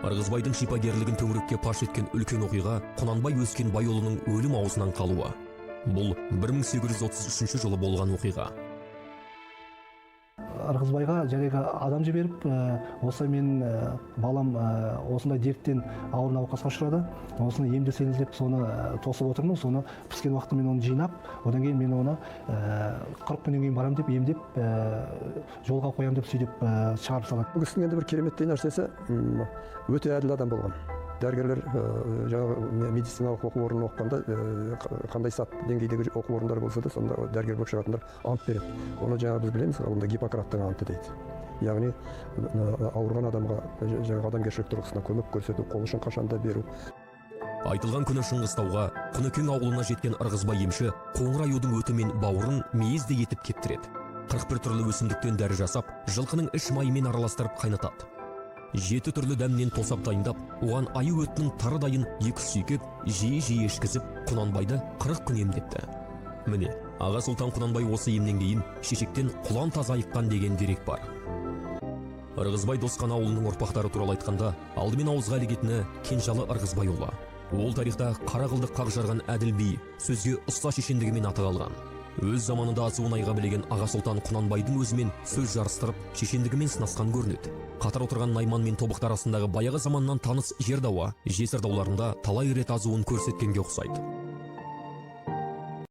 Ырғызбайдың шипагерлігін төңірекке паш еткен үлкен оқиға – Құнанбай Өскенбайұлының өлім аузынан қалуы. Бұл 1833 жылы болған оқиға. Ырғызбайға жаңағы адам жіберіп, осы менің балам осындай дерттен, ауыр науқасқа ұшырады, осыны емдесеңіз деп, соны тосып отырмын. Соны піскен уақытта мен оны жинап, одан кейін мен оны 40 күннен кейін барамын деп, емдеп, жолға қоямын деп, сөйтіп шығарып салады. Бұл кісінің енді бір кереметтей нәрсесі, өте әділ адам болған. Дәрігерлер жаңағы медициналық оқу орнын оқығанда, қандай сат деңгейдегі оқу орындары болса да, сонда дәрігер болып шығатындар ант береді. Оны жаңағы біз білеміз, ғылымда Гиппократтың анты дейді. Яғни ауырған адамға жаңағы адамгершілік тұрғысынан көмек көрсету, қол ұшын қашанда беру. Айтылған күні Шыңғыстауға, Құнекең ауылына жеткен Ырғызбай емші қоңыр аюдың өті мен бауырын мейіздей етіп кептіреді. 41 түрлі өсімдіктен дәрі жасап, жылқының іш майымен араластырып қайнатады. Жеті түрлі дәмнен тосап дайындап, оған аю өтінің тарыдайын екі сүйкеп, жиі жиі ішкізіп, Құнанбайды 40 күн емдепті. Міне, аға сұлтан Құнанбай осы емнен кейін шешектен құлан таза айыққан деген дерек бар. Ырғызбай Досқан ауылының ұрпақтары туралы айтқанда, алдымен ауызға ілігетіні – Кенжалы Ырғызбайұлы. Ол тарихта қара қылды қақ жарған әділ би, сөзге ұста шешендігімен аты қалған. Өз заманында азуын айға білеген аға сұлтан Құнанбайдың өзімен сөз жарыстырып, шешендігімен сынасқан көрінеді. Қатар отырған найман мен тобықты арасындағы баяғы заманнан таныс жер дауы, жесір дауларында талай рет азуын көрсеткенге ұқсайды.